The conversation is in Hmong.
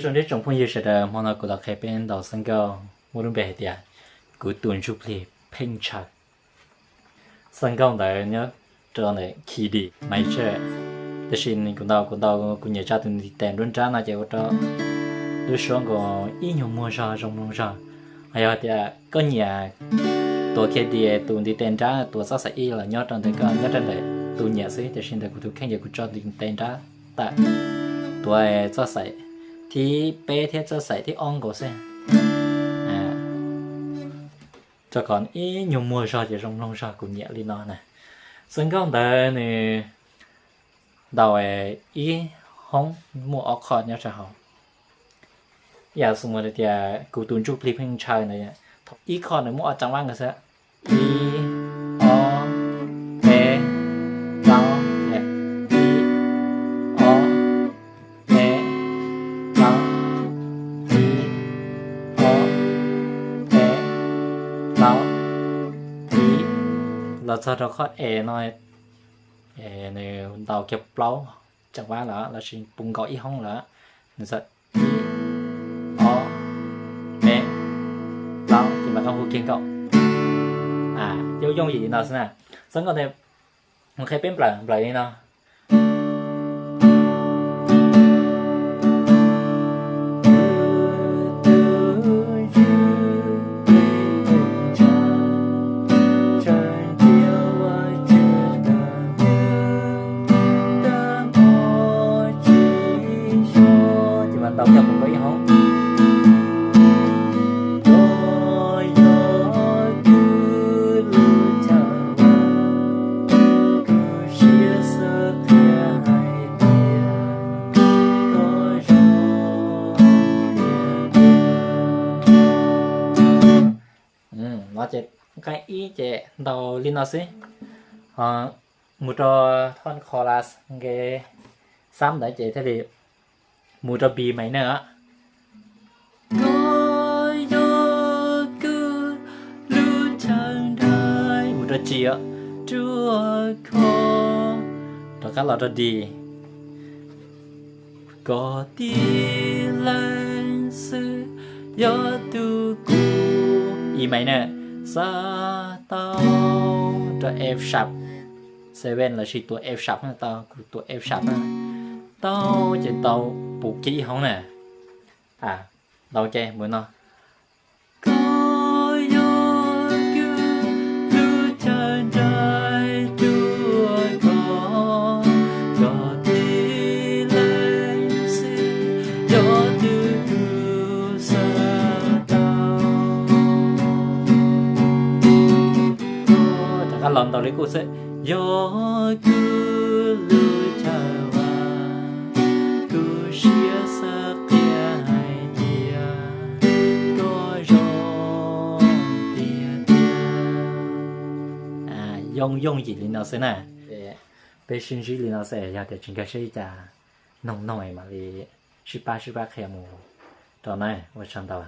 Zoo siab tsoom phooj ywg sawv daws, hmo no kuv los qhia peb ntaus xab nkauj muaj lub npe hais tias Kuv tus ntsuj plig pheej ntshaw. Xab nkauj ntawd nyob rau ntawm key D major, tab sis kuv ntaus, kuv ntaus kuv nyiam tsa tus ntiv tes nruab nrab no ces ua rau lub suab nkaus ib nyuag muag zog zoo mloog zog. Ho yog tias koj nyiam tuav key D, tus ntiv tes nrab tuav txoj xaim ib los nyob rau ntawm koj, nyob rau ntawm tus nyiam xwb, tiam sis ntawm kuv tus kheej ces kuv tso ntiv tes nrab tawm, tuav txoj xaim thib peb thiab txoj xaim thib ob nkaus xwb, rau kom ib nyuag muag zog ces zoo mloog zog, kuv nyiam li no na. Xab nkauj ntawd nws ntaus ib hoob muaj ob chord nyob rau hauv. Ib yam xws li tias Kuv tus ntsuj plig pheej ntshaw ntawd, ib chord nws muaj ob rab npab nkaus xwb, ib, ob, peb, plaub, ib, ob, peb, plaub, ib, ob, peb, plaub, ib. Los txog rau chord E no, nws ntaus kiag plaub rab npab lawm lossis puv nkaus ib hoob lawm, nws txawm ib, ob, peb, plaub ces mas koj hu kiag nkaus. Yooj yooj yim li no xwb na. Xab nkauj ntawd mus qhia peb nplawm, nplawm li no. Ces mas ntaus kiag puv nkaus ib hoob. No ces nqaij ib ces ntaus li no xwb. Ho mus rau thoj chorus nqe xab ntawd ces thiaj li mus rau B minor. Mus rau G, rov qab los rau D. Koj tib leeg xwb yog tus kuv, E minor, xav tau, rau F sharp seven lossis tus F sharp na, tau, kuv tus F sharp na. Tau ces tau puv kiag ib hoob na. Tau ces mus no. Koj yog kuv lub chaw nraim ruaj khov, koj tib leeg xwb yog tus kuv xav tau. Rov qab los ntaus li kuj xwb, yog kuv lub chaw vas, kuv siab xav qhia hais tias koj zoo tiag tiag. Yooj yooj yim li no xwb na. Peb sib ntsib li no xwb, yog tias tsis nkag siab ib cas noog noog mam li sib pab sib pab qhia mus rau na. Ua tsaug ntau.